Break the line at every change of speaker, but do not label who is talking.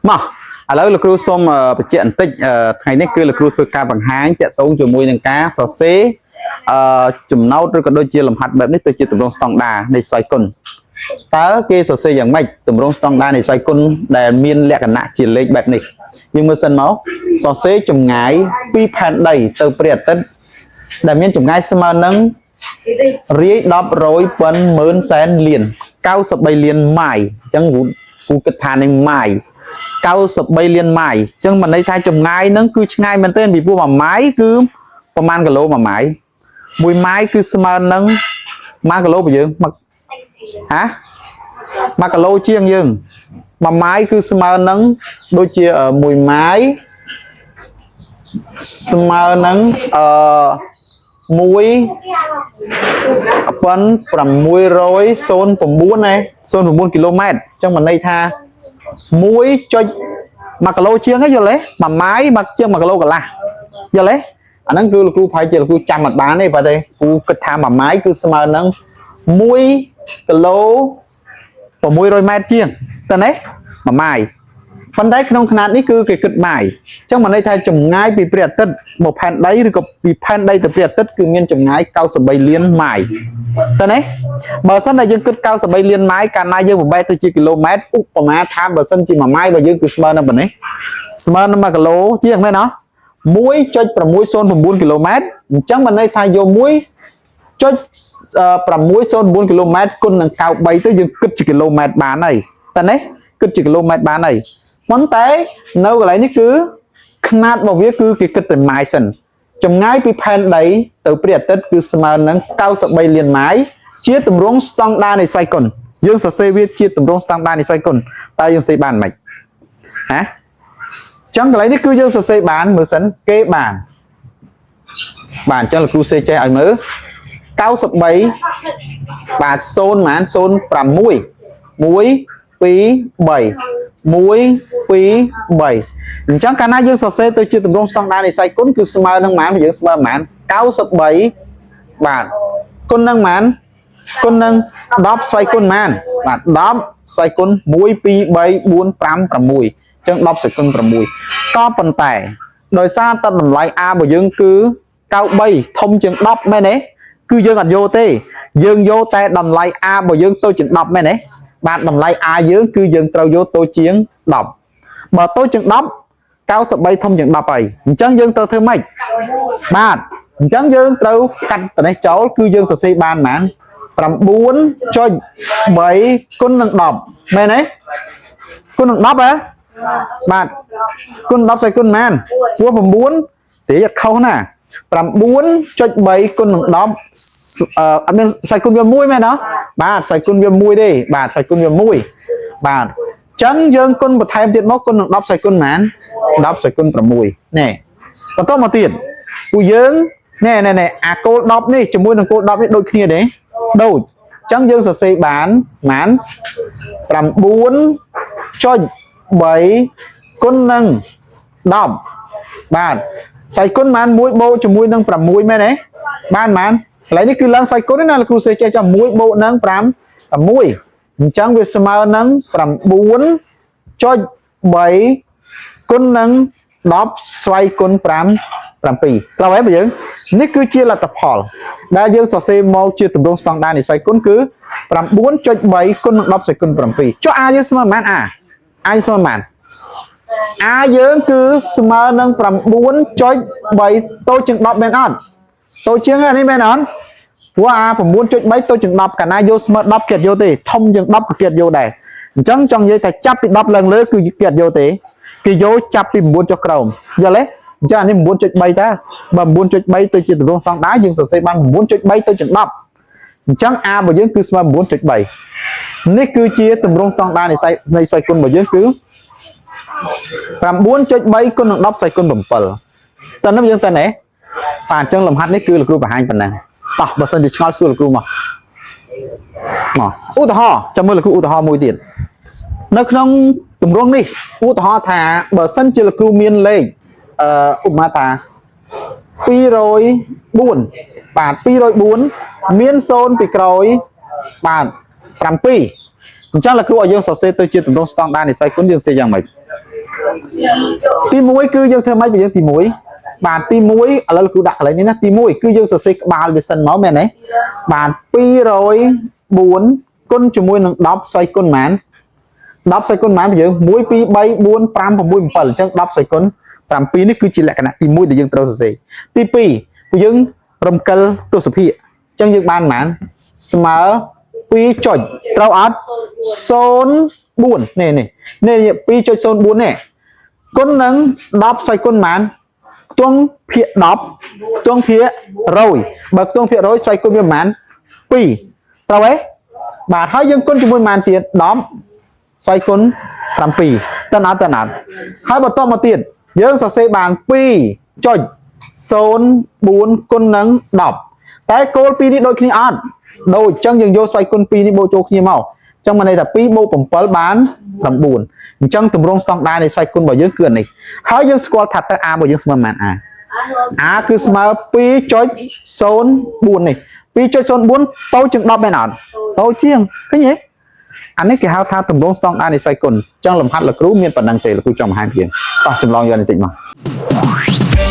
មកឥឡូវលោកគ្រូសូមបញ្ជាក់បន្តិចថ្ងៃនេះគឺលោកគ្រូធ្វើការបង្ហាញតាក់ទងជាមួយនឹងការសរសេរអឺចំណោទឬក៏ដូចជាលំហាត់បែបនេះទៅជាទម្រង់ស្តង់ដារនៃស្វ័យគុណតើគេសរសេរយ៉ាងម៉េចទម្រង់ស្តង់ដារនៃស្វ័យគុណដែលមានលក្ខណៈជាលេខបែបនេះយើងមើលសិនមកសរសេរចម្ងាយពីផែនដីទៅព្រះអាទិត្យដែលមានចម្ងាយស្មើនឹង រាយ10រយប៉ុនម៉ឺនសែនលាន93លានម៉ាយអញ្ចឹងគ្រូគ្រូគិតថានឹងម៉ាយ93លានម៉ាយអញ្ចឹងមិនន័យថាចម្ងាយហ្នឹងគឺឆ្ងាយមែនទែនពីព្រោះមួយម៉ាយគឺប្រហែលគីឡូមួយម៉ាយមួយម៉ាយគឺស្មើនឹង1គីឡូរបស់យើងមកហ៎1គីឡូជាងយើងមួយម៉ាយគឺស្មើនឹងដូចជាមួយម៉ាយស្មើនឹងអឺ1 ប៉ុន609ណា09គីឡូម៉ែត្រអញ្ចឹងមិនន័យថា1ចុច1គីឡូជាងហ្នឹងយល់ទេមួយម៉ាយមកជាង1គីឡូកន្លះយល់ទេអាហ្នឹងគឺលោកគ្រូប្រហែលជាលោកគ្រូចាំអត់បានទេបាទទេគ្រូគិតថាមួយម៉ាយគឺស្មើនឹង1គីឡូ600ម៉ែត្រជាងតើណាមួយម៉ាយប៉ុន្តែក្នុងຂະຫນាតនេះគឺគេគិតម៉ាយអញ្ចឹងមិនន័យថាចម្ងាយពីព្រះអាទិត្យមកផែនដីឬក៏ពីផែនដីទៅព្រះអាទិត្យគឺមានចម្ងាយ93លានម៉ាយ តើណាបើសិនតែយើងគិត93លានម៉ាយកាលណាយើងបំបែកទៅជាគីឡូម៉ែត្រឧបមាថាបើសិនជាមួយម៉ាយរបស់យើងគឺស្មើនឹងប៉ុណ្ណេះស្មើនឹង1គីឡូជាងមែនអត់1.609គីឡូម៉ែត្រអញ្ចឹងមិនន័យថាយក1.609គីឡូម៉ែត្រគុណនឹង93ទៅយើងគិតជាគីឡូម៉ែត្របានហើយតើណាគិតជាគីឡូម៉ែត្របានហើយប៉ុន្តែនៅកន្លែងនេះគឺຂະຫນាតរបស់វាគឺគេគិតតែម៉ាយសិនចម្ងាយពីផែនដីទៅព្រះអាទិត្យគឺស្មើនឹង93លានម៉ាយជាទម្រង់ស្តង់ដារនៃស្វ័យគុណយើងសរសេរវាជាទម្រង់ស្តង់ដារនៃស្វ័យគុណតើយើងសរសេរបានមិនហ៎ចឹងកន្លែងនេះគឺយើងសរសេរបានមើលសិនគេបានបាទអញ្ចឹងលោកគ្រូសេចេះឲ្យមើល93បាទ0ម៉ាន06 1 2 3 1 2 3អញ្ចឹងកាលណាយើងសរសេរទៅជាទម្រង់ស្តង់ដារនៃស្វ័យគុណគឺស្មើនឹងម៉ានយើងស្មើម៉ាន93បាទគុណនឹងម៉ានគុណនឹង10ស្វ័យគុណម៉ានបាទ10ស្វ័យគុណ1 2 3 4 5 6អញ្ចឹង10ស្វ័យគុណ6ក៏ប៉ុន្តែដោយសារតែតម្លៃ A របស់យើងគឺ93ធំជាង10មែនទេគឺយើងអត់យកទេយើងយកតែតម្លៃ A របស់យើងតូចជាង10មែនទេបាទតម្លៃ A យើងគឺយើងត្រូវយកតូចជាង10បើតូចជាង10 93ធំជាង10ហើយអញ្ចឹងយើងត្រូវធ្វើម៉េចបាទអញ្ចឹងយើងត្រូវកាត់តនេះចោលគឺយើងសរសេរបានប៉ុន្មាន9.3គុណនឹង10មែនទេគុណនឹង10ហ៎បាទគុណ10ស្អីគុណប៉ុន្មានព្រោះ9ទេអត់ខុសណា9.3គុណនឹង10អឺអត់មានស្អីគុណវា1មែនទេបាទស្អីគុណវា1ទេបាទស្អីគុណវា1បាទចឹងយើងគុណបន្ថែមទៀតមកគុណនឹង10ស្អីគុណប៉ុន្មាន10ស្អីគុណ6នេះបន្តមកទៀតពួកយើងណែណែណែអាគោល10នេះជាមួយនឹងគោល10នេះដូចគ្នាទេដូចចឹងយើងសរសេរបានប៉ុន្មាន9.3គុណនឹង10បាទស្អីគុណបាន1បូកជាមួយនឹង6មែនទេបានបានកន្លែងនេះគឺឡើងស្អីគុណណាលោកគ្រូសេចេះចុះ1បូកនឹង5 6អញ្ចឹងវាស្មើនឹង9.3គុណនឹង10ស្វ័យគុណ5 7ត្រូវហើយបើយើងនេះគឺជាលទ្ធផលដែលយើងសរសេរមកជាទម្រង់ស្តង់ដារនៃស្វ័យគុណគឺ9.3គុណនឹង10ស្វ័យគុណ7ចុះ A យើងស្មើប៉ុន្មាន A A ស្មើប៉ុន្មាន A យើងគឺស្មើនឹង9.3តូចជាង10មែនអត់តូចជាងនេះមែនអត់ព្រោះអា9.3តូចជាង10កាលណាយកស្មើ10គេអត់យកទេធំជាង10ក៏គេអត់យកដែរអញ្ចឹងចង់និយាយថាចាប់ពី10ឡើងលើគឺគេអត់យកទេគេយកចាប់ពី9ចុះក្រោមយល់ទេអញ្ចឹងអានេះ9.3តាបើ9.3ទៅជាទម្រង់ស្តង់ដារយើងសរសេរបាន9.3ទៅជាង10អញ្ចឹង A របស់យើងគឺស្មើ9.3នេះគឺជាទម្រង់ស្តង់ដារនៃស្វ័យនៃស្វ័យគុណរបស់យើងគឺ9.3គុណនឹង10ស្វ័យគុណ7តើនេះយើងតើណែបាទអញ្ចឹងលំហាត់នេះគឺលោកគ្រូបង្ហាញប៉ុណ្ណឹងតោះបើសិនជាឆ្ងល់សួរលោកគ្រូមកមកឧទាហរណ៍ចាំមើលលោកគ្រូឧទាហរណ៍មួយទៀតនៅក្នុងទម្រង់នេះឧទាហរណ៍ថាបើសិនជាលោកគ្រូមានលេខអឺឧបមាថា204បាទ204មាន0ពីក្រោយបាទ7អញ្ចឹងលោកគ្រូឲ្យយើងសរសេរទៅជាទម្រង់ស្តង់ដារនៃស្វ័យគុណយើងសរសេរយ៉ាងម៉េច ទី1គឺយើងធ្វើម៉េចបើយើងទី1បាទទី1ឥឡូវលោកគ្រូដាក់កន្លែងនេះណាទី1គឺយើងសរសេរក្បាលវាសិនមកមែនទេបាទ204គុណជាមួយនឹង10ស្វ័យគុណប៉ុន្មាន10ស្វ័យគុណប៉ុន្មានយើង1 2 3 4 5 6 7អញ្ចឹង10ស្វ័យគុណ7នេះគឺជាលក្ខណៈទី1ដែលយើងត្រូវសរសេរទី2គឺយើងរំកិលទសភាគអញ្ចឹងយើងបានប៉ុន្មានស្មើ2ចុចត្រូវអត់04នេះនេះនេះ2.04នេះគុណនឹង10ស្វ័យគុណប៉ុន្មានខ្ទង់ភាគ10ខ្ទង់ភាគ100បើខ្ទង់ភាគ100ស្វ័យគុណវាប៉ុន្មាន2ត្រូវទេបាទហើយយើងគុណជាមួយប៉ុន្មានទៀត10ស្វ័យគុណ7តើណាត់តើណាត់ហើយបន្តមកទៀតយើងសរសេរបាន2.04គុណនឹង10តែគោល2នេះដូចគ្នាអត់ដូចអញ្ចឹងយើងយកស្វ័យគុណ2នេះបូកចូលគ្នាមកអញ្ចឹងមានន័យថា2បូក7បាន9អញ្ចឹងទម្រង់ស្តង់ដារនៃស្វ័យគុណរបស់យើងគឺអានេះហើយយើងស្គាល់ថាតើ a របស់យើងស្មើប៉ុន្មាន a a គឺស្មើ2.04នេះ2.04តូចជាង10មែនអត់តូចជាងឃើញទេអានេះគេហៅថាទម្រង់ស្តង់ដារនៃស្វ័យគុណអញ្ចឹងលំហាត់លោកគ្រូមានប៉ុណ្ណឹងទេលោកគ្រូចង់បង្ហាញជាងតោះចម្លងយកនេះតិចមក។